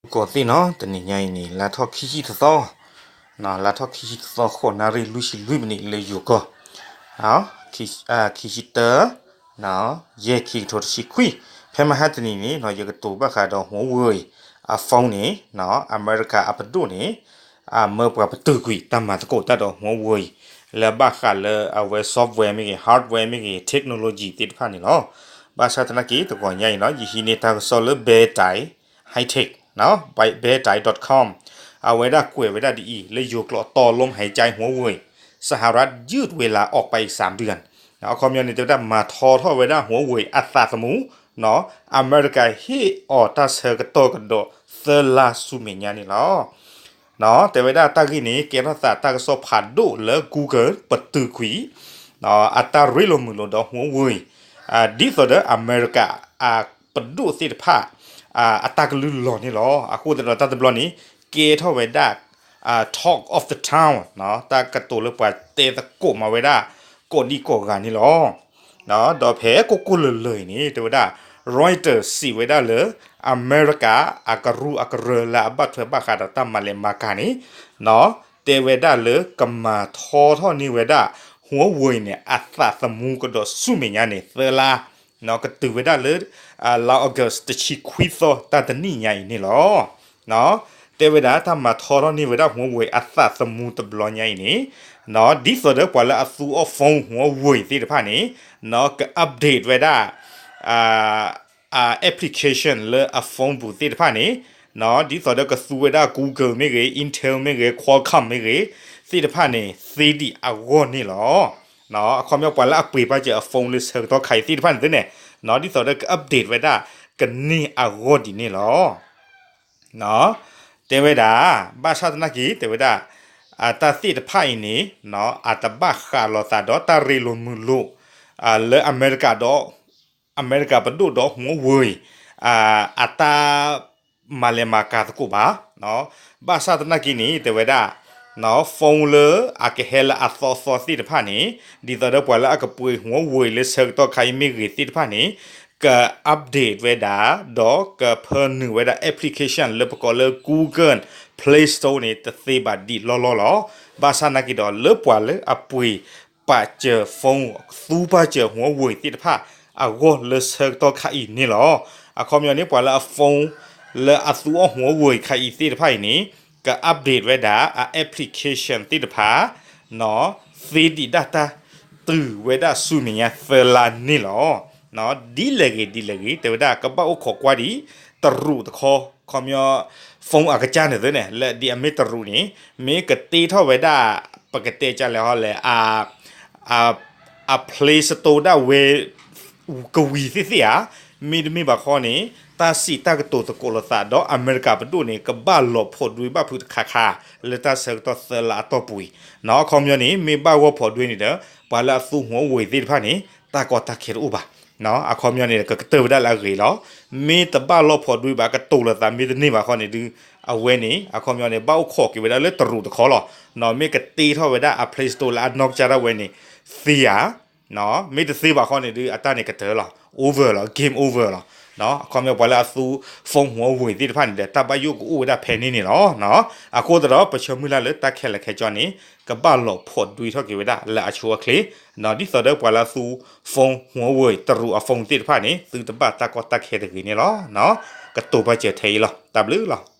ကီၢ်သ့ၣ်နီၤ တနံၤညါအံၤန့ၣ် လါထီၣ်ခံဆံတသီ, လါထီၣ်ခံဆံတသီ ဃိးနၣ်ရံၣ်လွံၢ်ဆံလွံၢ်မံးနံး လၢယိၤကီၢ်, ခံဆံတၢ, ယဲၢ်ခံကထိတဆံခွံ, ဖဲမဟါတနံၤန့ၣ် ယကတိၤဘၣ်ဃးဒီး Huawei အ phone န့ၣ် အမဲရကၤအပဒိၣ်န့ၣ် အမၢပှၤပတုာ်ကွံာ်တၢ်မၤသကိးတၢ်ဒီး Huawei လၢအဘၣ်ဃးလၢအဝဲ software မ့ၢ်ဂ့ၤ hardware မ့ၢ်ဂ့ၤ technology သ့ၣ်တဖၣ်န့ၣ်လီၤ. ဘၣ်ဆၣ်သနာ်က့ တဂီၤညါအံၤနီၤ ယဟံးန့ၢ်တၢ်ကစီၣ်လၢ Bear Tie High Tech, Bear Tie dot com အဝဲဒၣ်ကွဲးဝဲဒၣ်ဒ်အံၤ လၢယိၤကျိာ် ต่อลมหายใจ Huawei สหรัฐยืดเวลาออกไปอีกสามเดือน အခီပညီန့ၣ် တဲဝဲဒၣ်မၤထီထီၣ်ဝဲဒၣ် Huawei အသးသမူ, အမဲရကၤဟ့ၣ်အီၤတၢ်ဆၢကတီၢ်ကဒီးသၢလါဆူမဲာ်ညါန့ၣ်လီၤ. တဲဝဲဒၣ်တၢ်ဂ့ၢ်န့ၣ် ကဲထီၣ်သးတၢ်ကစီၣ်ဖးဒိၣ်လၢ Google ပတုာ်ကွံာ် အတၢ်ရ့လိာ်မုာ်လိာ်ဒီး Huawei ဒ်သိးဒီးအမဲရကၤအပဒိၣ်သ့ၣ်တဖၣ် အတၢ်ကလုၢ်လီၤန့ၣ်လီၤ. အဃိသတးဒီးတၢ်တဘျီန့ၣ် ကဲထီၣ်ဝဲဒၣ် talk of the town တၢ်ကတိၤလၢပှၤတဲသကိးမးဝဲဒၣ် ကိးဒံကိးဂၤန့ၣ်လီၤ. ဒီးဖဲကိၢ်ကိၢ်လၢၤလၢၤအံၤန့ၣ် တဲဝဲဒၣ် Reuters စံးဝဲဒၣ်လၢ အမဲရကၤအကရူၢ်အကရၢလၢအဘၣ်ထွဲဘၣ်ဃးဒီးတၢ်မၤလဲၤမၤကၤန့ၣ် တဲဝဲဒၣ်လၢကမၤထီထီၣ်န့ၢ်ဝဲဒၣ် Huawei န့ၣ် အသးသမူကဒီးဆူမဲာ်ညါန့ၣ် သၢလါ, ကတုၤဝဲဒၣ်လၢ လါ August တဆံခွံသီ တၢ်တနံၣ်ညါအံၤန့ၣ်လီၤ. တဲဝဲဒၣ်တၢ်မၤထီထီၣ်န့ၢ်ဝဲဒၣ် Huawei အသးသမူတဘျီညါအံၤန့ၣ် ဒ်သိးဒီးပှၤလၢအသူအီၤ phone Huawei သ့ၣ်တဖၣ်န့ၣ် က update ဝဲဒၣ် application လၢအ phone ပူၤသ့ၣ်တဖၣ်န့ၣ် ဒ်သိးဒီးကသူဝဲဒၣ် Google မ့ၢ်ဂ့ၤ Intel မ့ၢ်ဂ့ၤ Qualcomm မ့ၢ်ဂ့ၤ သ့ၣ်တဖၣ်န့ၣ် သ့ဒံးအဂီၢ်န့ၣ်လီၤ. အခီပညီပှၤလၢအပှ့ၤပာ်စၢၤအ phone လၢဆၢကတီၢ်ခါအံၤသ့ၣ်တဖၣ်န့ၣ်သ့န့ၣ် ဒ်သိးဒီးက update ဝဲဒၣ်ကန့ၢ်အဂီၢ်ဒ်န့ၣ်လီၤ. တဲဝဲဒၣ် ဘၣ်ဆၣ်သနာ်က့ တဲဝဲဒၣ် တၢ်သ့ၣ်တဖၣ်အံၤန့ၣ် အတဘၣ်ဃးလိာ်သးဒီးတၢ်ရ့လိာ်မုာ်လိာ် လၢအမဲရကၤဒီး အမဲရကၤပဒိၣ်ဒီး Huawei အတၢ်မၤလဲၤမၤကၤသကိးဘၣ်. ဘၣ်ဆၣ်သနာ်က့န့ၣ် တဲဝဲဒၣ် phone လၢအကဟဲလၢအသီသီသ့ၣ်တဖၣ်န့ၣ် ဒ်သိးဒီးပှၤလၢအကပှ့ၤ Huawei လၢဆၢကတီၢ်ခါအံၤမ့ၢ်ဂ့ၤသ့ၣ်တဖၣ်န့ၣ် က update ဝဲဒၣ် ဒီးကဖၢနုာ်ဝဲဒၣ် application လၢပကိးလၢ Google Play Store န့ၣ် တသ့ဘၣ်ဒံးလီၢ်လီၢ်လီၤ. ဘၣ်ဆၣ်သနာ်က့ဒီး လၢပှၤလၢအပှ့ၤပာ်စၢၤ phone သူပာ်စၢၤ Huawei သ့ၣ်တဖၣ်အဂီၢ်လၢဆၢကတီၢ်ခါအံၤန့ၣ်လီၤ. အခီပညီန့ၣ် ပှၤလၢအ phone လၢအသူအီၤ Huawei ခါအံၤသ့ၣ်တဖၣ်အံၤန့ၣ် က update ဝဲဒၣ်အ application သ့ၣ်တဖၣ် သ့ဒံးဒၣ်တၢ်တုၤဝဲဒၣ်ဆူမဲာ်ညါသၢလါန့ၣ်လီၤ. ဒ်လဲၣ်ဂ့ၤဒ်လဲၣ်ဂ့ၤ တဲဝဲဒၣ်ကဘၣ်အိၣ်ခိးကွၢ်ဒံး တရူးတခီ ခီပညီ phone အကစၢ်န့ၣ်သ့န့ၣ် လၢဒ်အမ့ၢ်တရူးန့ၣ် မ့ၢ်ကတ့ထီၣ်ဝဲဒၣ် ပကတဲကလဲၣ်ဟီလဲၣ် အ Play Store ဒၣ်ဝဲ ကဝံၤသ့ၣ်သ့ၣ်ဧါ, မ့တမ့ၢ်ဘၣ်ခီန့ၣ် တၢ်စံးတၢ်ကတိၤသကိးလိာ်သးဒီးအမဲရကၤပဒိၣ်န့ၣ် ကဘၣ်လီၤဖီၣ်ဒွံဘၣ်ဖုးတခါခါ လၢတၢ်ဆၢကတီၢ်သၢလါအတီၢ်ပူၤအံၤ, အခီပညီန့ၣ် မ့ၢ်ဘၣ်ဂီၢ်ဖီၣ်ဒွံန့ၣ်ဒီး ပှၤလၢအသူ Huawei သ့ၣ်တဖၣ်န့ၣ် တၢ်ကီတၢ်ခဲတအိၣ်ဘၣ်. အခီပညီန့ၣ် ကကတၢၢ်ဝဲဒၣ်လၢအဂ့ၤလီၤ. မ့ၢ်တဘၣ်လီၤဖီၣ်ဒွံဘၣ် ကတိၤလိာ်သးမ့ၢ်တန့ၢ်ဘၣ်ခီန့ၣ်ဒုး အဝဲန့ၣ် အခီပညီန့ၣ် ဘၣ်အိၣ်ခိးက့ၤဝဲဒၣ်လၢတရူးတခီလီၤ. မ့ၢ်ကတ့ထီၣ်ဝဲဒၣ်အ Play Store လၢအနီၢ်ကစၢ်ဒၣ်ဝဲန့ၣ် သ့ဧါ, မ့ၢ်တသ့ဘၣ်ခီန့ၣ်ဒုး အတၢ်န့ၣ်ကတၢၢ်လီၤ. over လီၤ, game over လီၤ. အခီပညီပှၤလၢအသူ phone Huawei သ့ၣ်တဖၣ်န့ၣ်ဒီး တၢ်ဘၣ်ယိၣ်ကအိၣ်ဝဲဒၣ်ဖဲန့ၣ်န့ၣ်လီၤ. အဃိသတးဒီး ပဆၢမုၢ်လၢ်လၢတၢ်ခဲလၢာ်ခဲဆ့န့ၣ် ကဘၣ်လီၤဖီၣ်ဒွံထီၣ်က့ၤဝဲဒၣ်လၢအဆိအချ့, ဒ်သိးဒီးပှၤလၢအသူ phone Huawei တရူးအ phone သ့ၣ်တဖၣ်န့ၣ် သုတဘၣ်တၢ်ကီတၢ်ခဲတဂ့ၤန့ၣ်လီၤ. ကတိၤပာ်စၢၤထဲအံၤလီၤ. တၢ်ဘျုးလီၤ.